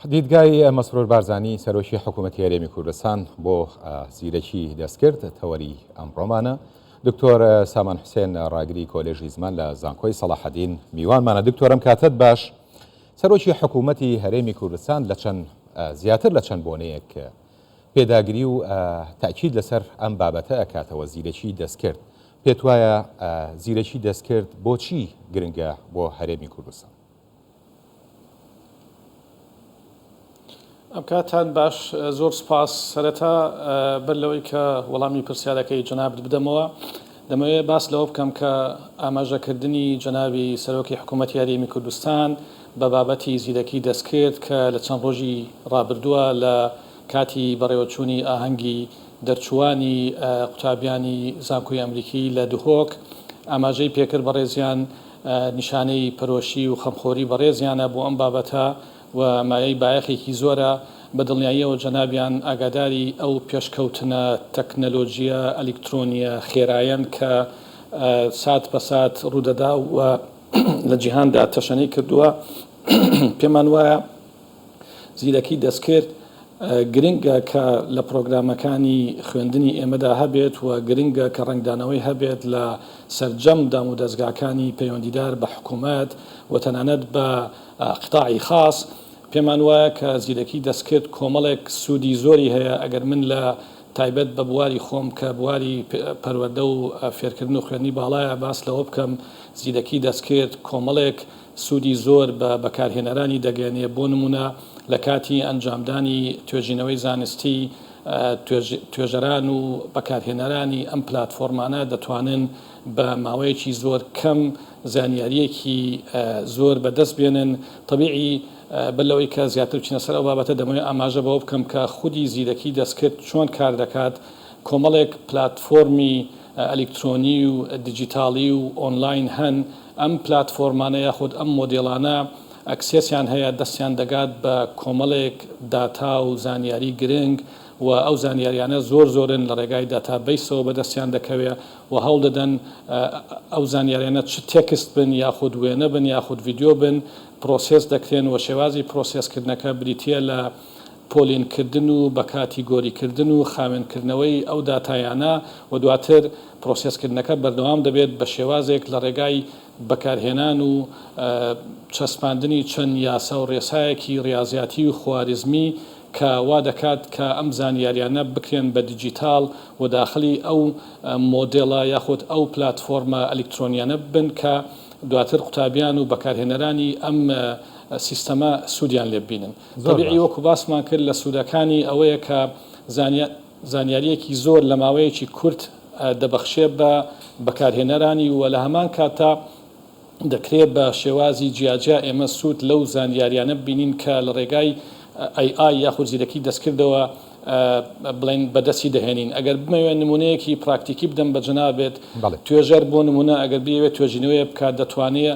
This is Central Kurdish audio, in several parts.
دیدگای مەسرور بارزانی سەرۆکی حکوومەتی هەرێمی کوردستان بۆ زیرەکی دەستکرد تەوەری ئەمڕۆمانە. دکتۆر سامان حوسێن ڕاگری کۆلێژی زمان لە زانکۆی سەڵاحەدین میوانمانە. دکتۆر ئەم کاتەت باش. سەرۆکی حکوومەتی هەرێمی کوردستان لە چەند زیاتر لە چەند بۆنەیەک پێداگری و تاکید لەسەر ئەم بابەتە ئەکاتەوە زیرەکی دەستکرد. پێت وایە زیرەکی دەستکرد بۆچی گرنگە بۆ هەرێمی کوردستان؟ ئەمکاتان باش زۆر سپاس. سەرەتا بەر لەوەی کە وەڵامی پرسیارەکەی جەنابت بدەمەوە دەمەوێت باس لەوە بکەم کە ئاماژەکردنی جەنابی سەرۆکی حکوومەتی هەرێمی کوردستان بە بابەتی زیرەکی دەستکرد کە لە چەند ڕۆژی ڕابردووە لە کاتی بەڕێوەچوونی ئاهەنگی دەرچووانی قوتابیانی زانکۆی ئەمریکی لە دهۆک ئاماژەی پێکرد بەڕێزیان نیشانەی پەرۆشی و خەمخۆری بەڕێزیانە بۆ ئەم بابەتە و مایەی بایەخێکی زۆرە، بە دڵنیاییەوە جەنابیان ئاگاداری ئەو پێشکەوتنە تەکنەلۆجییە ئەلیکترۆنییە خێرایەن کە سات بە سات ڕوودەدا و لە جیهاندا تەشەنەی کردووە، پێمان وایە زیرەکی دەستکرد گرنگە کە لە پرۆگرامەکانی خوێندنی ئێمەدا هەبێت و گرنگە کە ڕەنگدانەوەی هەبێت لە سەرجەم دامودەزگاکانی پەیوەندیدار بە حکومەت و تەنانەت بە قیتاعی خاس. پێمان وایە کە زیرەکی دەستکرد کۆمەڵێک سوودی زۆری هەیە، ئەگەر من لە تایبەت بە بواری خۆم کە بواری پەروەردە و فێرکردن و خوێندنی باڵایە باس لەوە بکەم زیرەکی دەستکرد کۆمەڵێک سوودی زۆر بە بەکارهێنەرانی دەگەیەنێ، بۆ نموونە لە کاتی ئەنجامدانی توێژینەوەی زانستی، توێژەران و بەکارهێنەرانی ئەم پلاتفۆرمانە دەتوانن بە ماوەیەکی زۆر کەم زانیارییەکی زۆر بەدەست بێنن. تەبیعی بەر لەوەی کە زیاتر بچینە سەر ئەو بابەتە دەمەوێت ئاماژە بەوە بکەم کە خودی زیرەکی دەستکرد چۆن کار دەکات، کۆمەڵێک پلاتفۆرمی ئەلیکترۆنی و دیجیتاڵی و ئۆنلاین هەن، ئەم پلاتفۆرمانە یاخود ئەم مۆدێڵانە access یان هەیە، دەستیان دەگات بە کۆمەڵێک داتا و زانیاری گرنگ و ئەو زانیاریانە زۆر زۆرن لە ڕێگای database ەوە بەدەستیان دەکەوێ و هەوڵ دەدەن ئەو زانیاریانە چ text بن یاخود وێنە بن یاخود ڤیدیۆ بن process دەکرێن و شێوازی process کردنەکە بریتییە لە پۆلینکردن و بەکاتیگۆریکردن و خاوێنکردنەوەی ئەو داتایانە و دواتر process کردنەکە بەردەوام دەبێت بە شێوازێک لە ڕێگای بەکارهێنان و چەسپاندنی چەند یاسا و ڕێسایەکی ڕیازیاتی و خواریزمی کە وا دەکات کە ئەم زانیاریانە بکرێن بە دیجیتاڵ و داخلی ئەو مۆدێڵە یاخود ئەو پلاتفۆرمە ئەلیکترۆنیانە ببن کە دواتر قوتابیان و بەکارهێنەرانی ئەم سیستەمە سوودیان لێ ببینن. زۆر تەبیعی باش. وەکو باسمان کرد لە سوودەکانی ئەوەیە کە زانیارییەکی زۆر لە ماوەیەکی کورت دەبەخشێ بە بەکارهێنەرانی و لە هەمان کاتدا دەکرێ بە شێوازی جیاجیا ئێمە سوود لەو زانیاریانە ببینین کە لە ڕێگای AI یاخود زیرەکی دەستکردەوە بڵێن بەدەستی دەهێنین. ئەگەر بمەوێ نموونەیەکی پراکتیکی بدەم بە جەنابت، بەڵێ. توێژەر بۆ نموونە ئەگەر بیەوێت توێژینەوەیە بکات دەتوانێ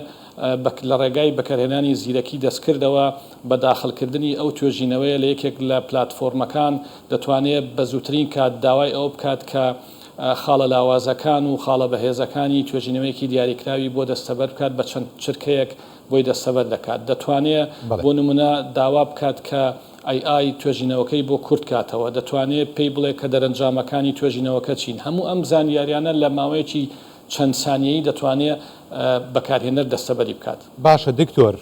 لە ڕێگای بەکارهێنانی زیرەکی دەستکردەوە بە داخڵکردنی ئەو توێژینەوەیە لە یەکێک لە پلاتفۆرمەکان دەتوانێت بە زووترین کات داوای ئەوە بکات کە خاڵە لاوازەکان و خاڵە بەهێزەکانی توێژینەوەیەکی دیاریکراوی بۆ دەستەبەر بکات بە چەند چرکەیەک بۆی دەستەبەر دەکات دەتوانێت بۆ نمونە داوا بکات کە AI توێژینەوەکەی بۆ کورت کاتەوە دەتوانێت پێی بڵێ کە دەرەنجامەکانی توێژینەوەکە چین هەموو ئەم زانیاریانە لە ماوەیەکی چەند سانیەیی دەتوانێ بەکارهێنەر دەستەبەری بکات. باشە دکتۆر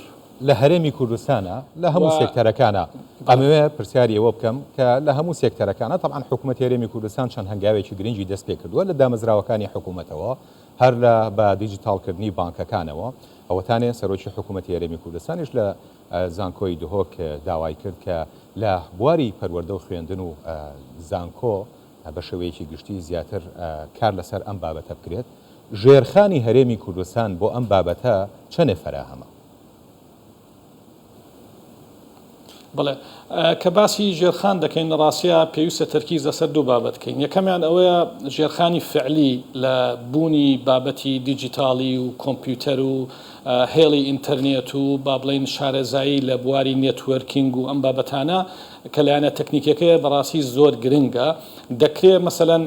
لە هەرێمی کوردستانا لە و هەموو سێکتەرەکانا بەڵێ. ئەمەوێ پرسیاری ئەوە بکەم کە لە هەموو سێکتەرەکانا تەبعەن حکوومەتی هەرێمی کوردستان چەند هەنگاوێکی گرنگی دەست پێ کردووە لە دامەزراوەکانی حکوومەتەوە هەر لە بە دیجیتاڵکردنی بانکەکانەوە ئەوەتانێ سەرۆکی حکوومەتی هەرێمی کوردستانیش لە زانکۆی دهۆک داوای کرد کە لە بواری پەروەردە و خوێندن و زانکۆ بە شێوەیەکی گشتی زیاتر کار لەسەر ئەم بابەتە بکرێت، ژێرخانی هەرێمی کوردستان بۆ ئەم بابەتە چەنێ فەراهەمە؟ بەڵێ، کە باسی ژێرخان دەکەین لە ڕاستیا پێویستە تەرکیز لەسەر دوو بابەت بکەین، یەکەمیان ئەوەیە ژێرخانی فعلی لە بوونی بابەتی دیجیتاڵی و کۆمپیوتەر و هێڵی ئینتەرنێت و با بڵێین شارەزایی لە بواری networking و ئەم بابەتانە کە لایەنە تەکنیکیەکەیە بەڕاستی زۆر گرنگە. دەکرێ مەسەلەن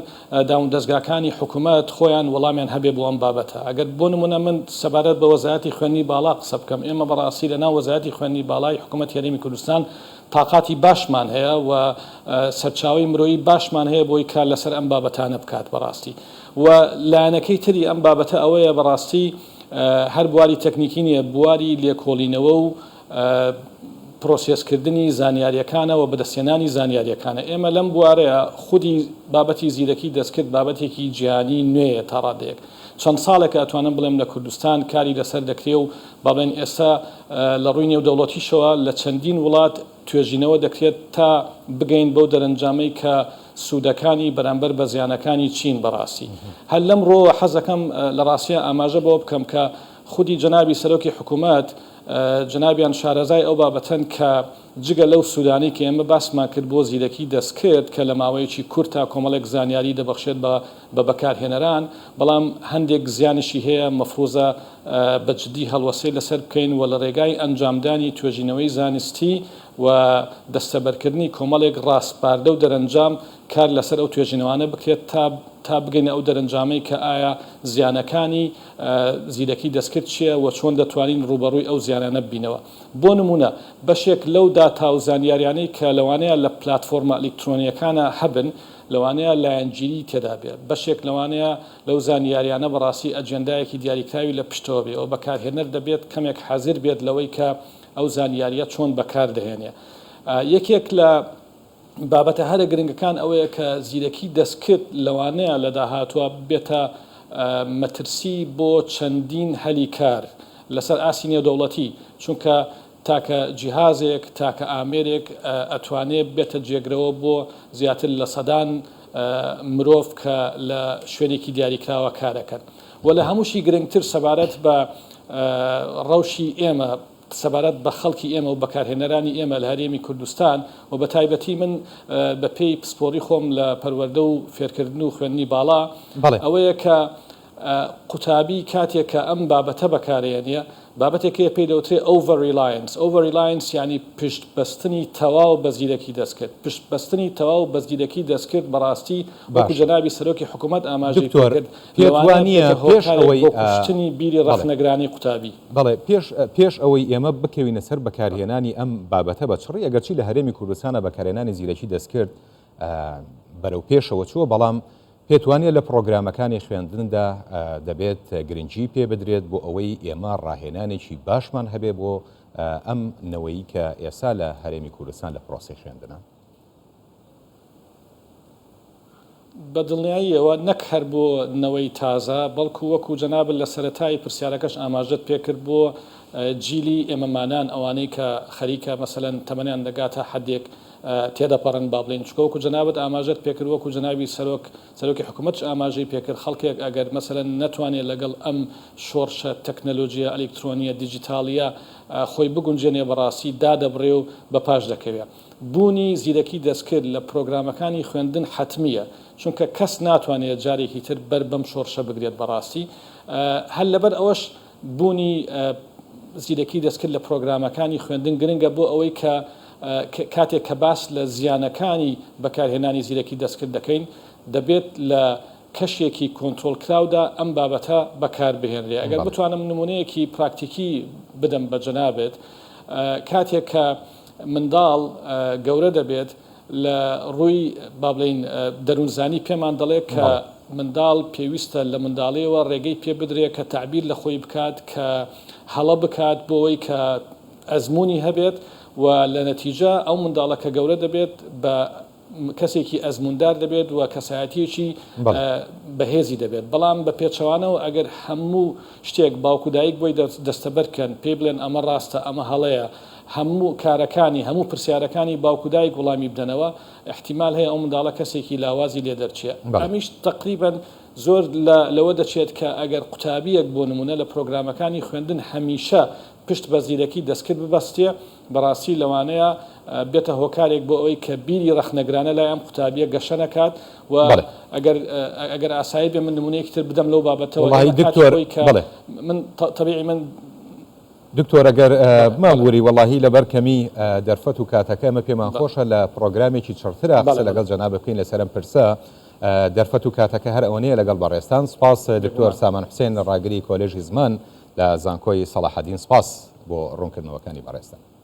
دامودەزگاکانی حکومەت خۆیان وەڵامیان هەبێ بۆ ئەم بابەتە. ئەگەر بۆ نموونە من سەبارەت بە وەزارەتی خوێندنی باڵا قسە بکەم، ئێمە بەڕاستی لە ناو وەزارەتی خوێندنی باڵای حکومەتی هەرێمی کوردستان تاقاتی باشمان هەیە و سەرچاوەی مرۆیی باشمان هەیە بۆی کار لەسەر ئەم بابەتانە بکات بەڕاستی. و لایەنەکەی تری ئەم بابەتە ئەوەیە بەڕاستی هەر بواری تەکنیکی نییە، بواری لێکۆڵینەوە و پرۆسێسکردنی زانیارییەکانە و بەدەستهێنانی زانیارییەکانە. ئێمە لەم بوارەیا خودی بابەتی زیرەکی دەستکرد بابەتێکی جیهانی نوێیە تا ڕادەیەک. چەند ساڵێکە ئەتوانم بڵێم لە کوردستان کاری لەسەر دەکرێ و با بڵێین ئێستا لە ڕووی نێودەوڵەتیشەوە لە چەندین وڵات توێژینەوە دەکرێت تا بگەین بەو دەرەنجامەی کە سوودەکانی بەرامبەر بە زیانەکانی چین بەڕاستی. هەر لەم ڕووەوە حەز دەکەم لە ڕاستیا ئاماژە بەوە بکەم کە خودی جەنابی سەرۆکی حکوومەت جەنابیان شارەزای ئەو بابەتەن کە جگە لەو سوودانەی کە ئێمە باسمان کرد بۆ زیرەکی دەستکرد کە لە ماوەیەکی کورتا کۆمەڵێک زانیاری دەبەخشێت بە بە بەکارهێنەران، بەڵام هەندێک زیانیشی هەیە مەفروزە بە جدی هەڵوەستەی لەسەر بکەین و لە ڕێگای ئەنجامدانی توێژینەوەی زانستی و دەستەبەرکردنی کۆمەڵێک ڕاسپاردە و دەرەنجام کار لەسەر ئەو توێژینەوانە بکرێت تا تا بگەینە ئەو دەرەنجامەی کە ئایا زیانەکانی زیرەکی دەستکرد چییە و چۆن دەتوانین ڕووبەڕووی ئەو زیانانە ببینەوە. بۆ نموونە بەشێک لەو داتا و زانیاریانەی کە لەوانەیە لە پلاتفۆرمە ئەلیکترۆنییەکانا هەبن لەوانەیە لایەنگیریی تێدا بێ، بەشێک لەوانەیە لەو زانیاریانە بەڕاستی ئەجێندایەکی دیاریکراوی لە پشتەوە بێ و بەکارهێنەر دەبێت کەمێک حازر بێت لەوەی کە ئەو زانیارییە چۆن بەکار دەهێنێ. یەکێک لە بابەتە هەرە گرنگەکان ئەوەیە کە زیرەکی دەستکرد لەوانەیە لە داهاتووە ببێتە مەترسی بۆ چەندین هەلی کار لەسەر ئاستی نێودەوڵەتی، چونکە تاکە جیهازێک، تاکە ئامێرێک ئەتوانێ ببێتە جێگرەوە بۆ زیاتر لە سەدان مرۆڤ کە لە شوێنێکی دیاریکراوە کارەکەن. وە لە هەمووشی گرنگتر سەبارەت بە ڕەوشی ئێمە، سەبارەت بە خەڵکی ئێمە و بەکارهێنەرانی ئێمە لە هەرێمی کوردستان و بە تایبەتی من بە پێی پسپۆڕی خۆم لە پەروەردە و فێرکردن و خوێندنی باڵا ئەوەیە کە قوتابی کاتێک کە ئەم بابەتە بەکارێنێ بابەتێک هەیە پێی دەوترێ over reliance over reliance یانی پشت بەستنی تەواو بە زیرەکی دەستکرد پشت بەستنی تەواو بە زیرەکی دەستکرد بەڕاستی وەکو جەنابی سەرۆکی حکوومەت ئاماژەی دکتۆر پێکرد پێت وا لەوانەیە نییە ببێتە پێش هۆکارێک ئەوەی بۆ کوشتنی بیری بەڵێ ڕەخنەگرانەی قوتابی. بەڵێ پێش پێش ئەوەی ئێمە بکەوینە سەر بەکارهێنانی ئەم بابەتە بە چڕی ئەگەرچی لە هەرێمی کوردستانە بەکارهێنانی زیرەکی دەستکرد بەرەو پێشەوە چووە بەڵام پێت وانیە لە پڕۆگرامەکانی خوێندندا دەبێت گرنگی پێ بدرێت بۆ ئەوەی ئێمە ڕاهێنانێکی باشمان هەبێ بۆ ئەم نەوەی کە ئێسا لە هەرێمی کوردستان لە پرۆسەی خوێندنە؟ بە دڵنیاییەوە نەک هەر بۆ نەوەی تازە، بەڵکو وەکو جەنابت لە سەرەتای پرسیارەکەش ئاماژەت پێکرد بۆ جیلی ئێمەمانان ئەوانەی کە خەریکە مەسەلەن تەمەنیان دەگاتە حەدێک تێدەپەڕن با بڵێین چونکە وەکو جەنابت ئاماژەت پێکرد وەکو جەنابی سەرۆک سەرۆکی حکومەتش ئاماژەی پێکرد خەڵکێک ئەگەر مەسەلەن نەتوانێت لەگەڵ ئەم شۆڕشە تەکنەلۆجیە ئەلیکترۆنیە دیجیتاڵیە خۆی بگونجێنێ بەڕاستی دادەبڕێ و بەپاش دەکەوێ. بوونی زیرەکی دەستکرد لە پرۆگرامەکانی خوێندن حەتمییە، چونکە کەس ناتوانێت جارێکی تر بەر بەم شۆڕشە بگرێت بەڕاستی هەر لەبەر ئەوەش بوونی زیرەکی دەستکرد لە پرۆگرامەکانی خوێندن گرنگە بۆ ئەوەی کە کاتێک کە باس لە زیانەکانی بەکارهێنانی زیرەکی دەستکرد دەکەین دەبێت لە کەشێکی کۆنترۆڵکراودا ئەم بابەتە بەکاربهێنرێ. ئەگەر بتوانم نمونەیەکی پراکتیکی بدەم بە جەنابت، کاتێک کە منداڵ گەورە دەبێت لە ڕووی با بڵێین دەروونزانی پێمان دەڵێت کە منداڵ پێویستە لە منداڵیەوە ڕێگەی پێ بدرێت کە تەعبیر لە خۆی بکات، کە هەڵە بکات بۆ ئەوەی کە ئەزموونی هەبێت و لە نەتیجە ئەو منداڵە کە گەورە دەبێت بە کەسێکی ئەزمووندار دەبێت و کەسایەتییەکی بەهێزی دەبێت، بەڵام بە پێچەوانەوە ئەگەر هەموو شتێک باوک و دایک بۆی دەستەبەر کەن، پێی بڵێن ئەمە ڕاستە، ئەمە هەڵەیە، هەموو کارەکانی، هەموو پرسیارەکانی باوک و دایک وڵامی بدەنەوە، ئیحتیمال هەیە ئەو منداڵە کەسێکی لاوازی لێ دەرچێ. ئەمیش تەقریبەن زۆر لە لەوە دەچێت کە ئەگەر قوتابییەک بۆ نموونە لە پرۆگرامەکانی خوێندن هەمیشە پشت بە زیرەکی دەستکرد ببەستێ، بەڕاستی لەوانەیە بێتە هۆکارێک بۆ ئەوەی کە بیری ڕەخنەگرانە لای ئەم قوتابییە گەشە نەکات و ئەگەر ئەگەر ئاسایی بێ من نموونەیەکی تر بدەم لەو بابەتەوە وەڵاهی ئێمە کاتی دکتۆر خۆی کە بەڵێ. من تەبیعی من. دکتۆر ئەگەر بمانبوری وەڵاهی لەبەر کەمی دەرفەت و کاتەکە ئێمە پێمان خۆشە لە پڕۆگرامێکی چڕترا قسە لەگەڵ جەنابت بکەین لەسەر ئەم پرسە دەرفەت و کاتەکە هەر ئەوەنەیە لەگەڵ بەڕێزتان سپاس دکتۆر سامان حوسێن ڕاگری کۆلێژی زمان لە زانکۆی سەڵاحەدین سپاس بۆ ڕوونکردنەوەکانی بەڕێزتان.